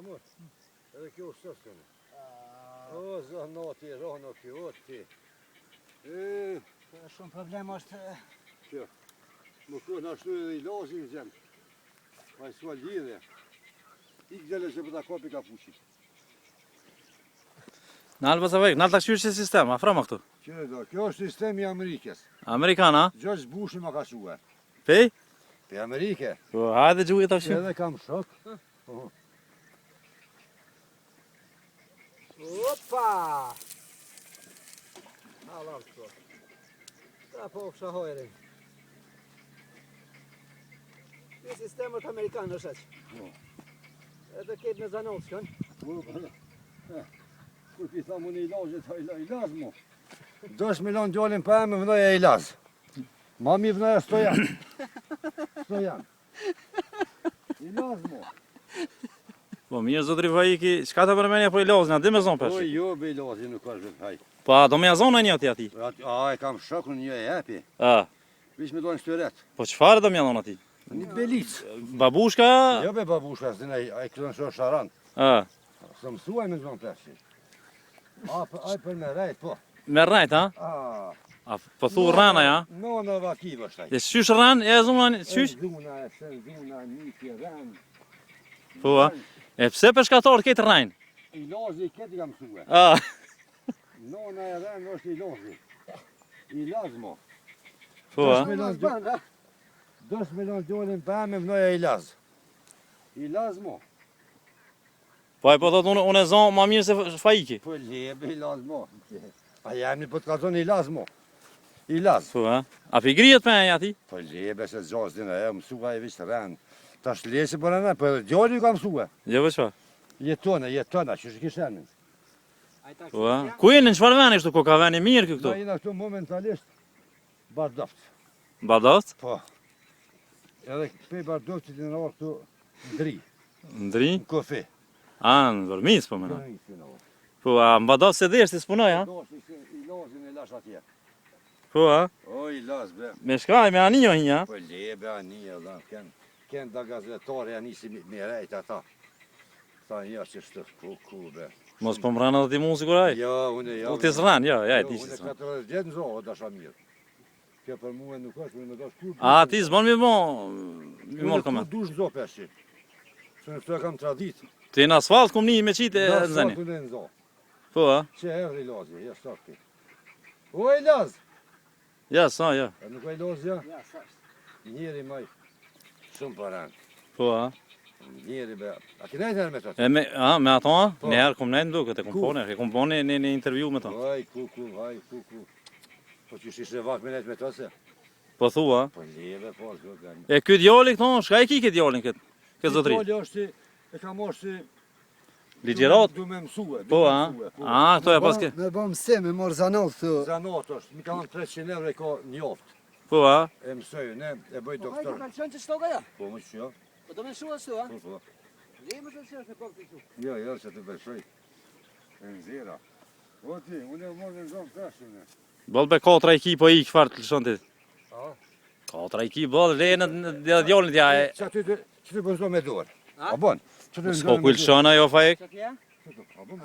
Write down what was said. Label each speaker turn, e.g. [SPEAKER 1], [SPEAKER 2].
[SPEAKER 1] mor. Edhe kjo është sostene. O, zanati, rono kjo, o ti. E,
[SPEAKER 2] Shumë problem është.
[SPEAKER 1] kjo. Më kohë ashtu edhe i lazin gjem. Pa i sua lidhe. Ik gjelle që për ta kopi kapuqit.
[SPEAKER 3] Nal pas avek, nal ta kqyr si sistem, afroma këtu.
[SPEAKER 1] Që do, kjo është sistemi i Amerikës.
[SPEAKER 3] Amerikan, a?
[SPEAKER 1] George Bushi ma ka shuar.
[SPEAKER 3] Pej?
[SPEAKER 1] Pe Amerike.
[SPEAKER 3] Po, hajde gjuhë ta kqyr.
[SPEAKER 1] Edhe kam shok.
[SPEAKER 2] Opa! Halal këto. Ta po fsha hojrin. Ky sistem është amerikan është aq.
[SPEAKER 1] Po.
[SPEAKER 2] Edhe ketë me zanot shkon.
[SPEAKER 1] Po, po. Eh, Kur pi thamë unë i lazit, tha i laz mo. Dosh me lanë djalin pa e me vënoja i laz. Ma mi vënoja stojan. Stojan. I laz mo.
[SPEAKER 3] Po mirë zotri Vaiki, çka ta përmendja po i lozin, a di me zon
[SPEAKER 1] Po
[SPEAKER 3] pesh?
[SPEAKER 1] jo be i lazi nuk është vetë haj.
[SPEAKER 3] Po a do me ja zonë një ati ati?
[SPEAKER 1] At- A e kam shokun një e hepi.
[SPEAKER 3] A,
[SPEAKER 1] Vish me donë shtyret.
[SPEAKER 3] po çfarë do me ja dhon ati?
[SPEAKER 1] Një belic.
[SPEAKER 3] Babushka?
[SPEAKER 1] Jo be babushka, s'din ai ai këton shoh sharan.
[SPEAKER 3] A,
[SPEAKER 1] Së mësuaj me zonë peshi. A, për, ai për me rejt, po.
[SPEAKER 3] me rrajt, a?
[SPEAKER 1] A,
[SPEAKER 3] A po thu rrana ja?
[SPEAKER 1] No, në vakiv është ai.
[SPEAKER 3] E qysh rran, e zonë, qysh?
[SPEAKER 1] E zuna, e sen zuna, niki, ren.
[SPEAKER 3] Po a? E pse peshkatorët këtë rrajn?
[SPEAKER 1] I lazi këtë i kam mësue.
[SPEAKER 3] A,
[SPEAKER 1] Nona e ren është i lazi. I laz mo.
[SPEAKER 3] po a?
[SPEAKER 1] Dosh me lanë djalin- Dosh me lanë djalin pa me vënoja i laz. I laz mo.
[SPEAKER 3] Po ai po thot unë unë e zon ma mirë se Faiki.
[SPEAKER 1] Po lebe i laz mo. A jam një po të kallzon i laz mo. I laz.
[SPEAKER 3] Po a? A pi grihet pe aty?
[SPEAKER 1] Po lebe se gjasë dina e mësua e vish ren. Tash lese po rena, po edhe djali ju ka mësue.
[SPEAKER 3] Jo po çfarë?
[SPEAKER 1] Jetona, jetona, që shë kishe emrin.
[SPEAKER 2] Ai taksi.
[SPEAKER 3] Po a? Ku jeni në çfarë veni kështu? Ku ka veni mirë ky këtu?
[SPEAKER 1] Na jena këtu momentalisht Bardoft.
[SPEAKER 3] Badoft?
[SPEAKER 1] Po. Edhe pe Bardoftit jena ardhur këtu në Dri,
[SPEAKER 3] Ndri?
[SPEAKER 1] në kofe.
[SPEAKER 3] A, në Vërmis po mena.
[SPEAKER 1] Vërmis jena ardhur.
[SPEAKER 3] Po a, në Badoft se desh ti s'punoj, a?
[SPEAKER 1] Dosh i i lazin e lash atje.
[SPEAKER 3] Po a?
[SPEAKER 1] O i laz be.
[SPEAKER 3] Me shkaj, me ani jo hinja.
[SPEAKER 1] Po lebe ani edhe ken ken da gazetare janë nisi me, me rejt ata. Tha ja që shtë ku ku be.
[SPEAKER 3] Mos po mrana edhe ti mu sigur ai.
[SPEAKER 1] Jo, unë jo.
[SPEAKER 3] Po ti s'rran, jo, ja e
[SPEAKER 1] Jo,
[SPEAKER 3] di që
[SPEAKER 1] Unë
[SPEAKER 3] s'rran.
[SPEAKER 1] 40 vjet në zohë, dasha mirë. Kjo për mua nuk është, unë me dash kur.
[SPEAKER 3] A ti s'bon mi mo, mi mor
[SPEAKER 1] Unë
[SPEAKER 3] koment.
[SPEAKER 1] kur dush në zohë peshi. Se në këto e kam traditë.
[SPEAKER 3] Ti në asfalt kum një me qitë e
[SPEAKER 1] Në
[SPEAKER 3] nxëni.
[SPEAKER 1] asfalt unë e në zohë.
[SPEAKER 3] Po a?
[SPEAKER 1] Që erdhi Lazi, ja sakti. O i Laz!
[SPEAKER 3] Ja, sa, ja.
[SPEAKER 1] A nuk e Laz ja?
[SPEAKER 2] Ja, sa është.
[SPEAKER 1] Njeri maj shumë paran.
[SPEAKER 3] Po a?
[SPEAKER 1] Njeri be. A ki nejtë herë me të?
[SPEAKER 3] E me, a, me ato a?
[SPEAKER 1] Po.
[SPEAKER 3] Një herë kum nejtë më duket, e kum
[SPEAKER 1] Ku?
[SPEAKER 3] po ne, e kum po një, një, një intervju me to.
[SPEAKER 1] Vaj, ku, ku, vaj, ku, ku. Po që ishe vak me nejtë me të se?
[SPEAKER 3] Po thua.
[SPEAKER 1] Po leve, po, zot, janë.
[SPEAKER 3] E ky djali këto, shka e ki këtë djalin këtë? Këtë zotri.
[SPEAKER 1] Djali është si, e ka marrë si...
[SPEAKER 3] Ligjerat?
[SPEAKER 1] Du me mësue, du
[SPEAKER 3] Po
[SPEAKER 1] me
[SPEAKER 3] a?
[SPEAKER 1] mësue, po.
[SPEAKER 3] A, këto e pas ke.
[SPEAKER 2] Me bë mësim, me mor zanot këtu.
[SPEAKER 1] Zanat është, mi ka dhënë 300 euro e ka njoft.
[SPEAKER 3] Po a?
[SPEAKER 1] E mësoj, ne, e bëj
[SPEAKER 2] Po hajde
[SPEAKER 1] doktor.
[SPEAKER 2] ka qenë që shtoka ja.
[SPEAKER 1] Po, më që jo?
[SPEAKER 2] Po do me shua ashtu, a?
[SPEAKER 1] Po, po.
[SPEAKER 2] Le më të qesh në kokë këtu.
[SPEAKER 1] Jo, jo, që të besoj. E nxira. O ti, unë e morë në zonë tash unë.
[SPEAKER 3] Boll be katra i ki po i çfarë të lëshon ti?
[SPEAKER 1] A?
[SPEAKER 3] Katra i ki boll le në në djalin ja e.
[SPEAKER 1] Që aty të, që të bëzdo me dorë.
[SPEAKER 2] A?
[SPEAKER 1] A bon? Që të
[SPEAKER 3] S'ko ku i lëshon ajo fajek.
[SPEAKER 2] Çka ke?
[SPEAKER 1] A bon?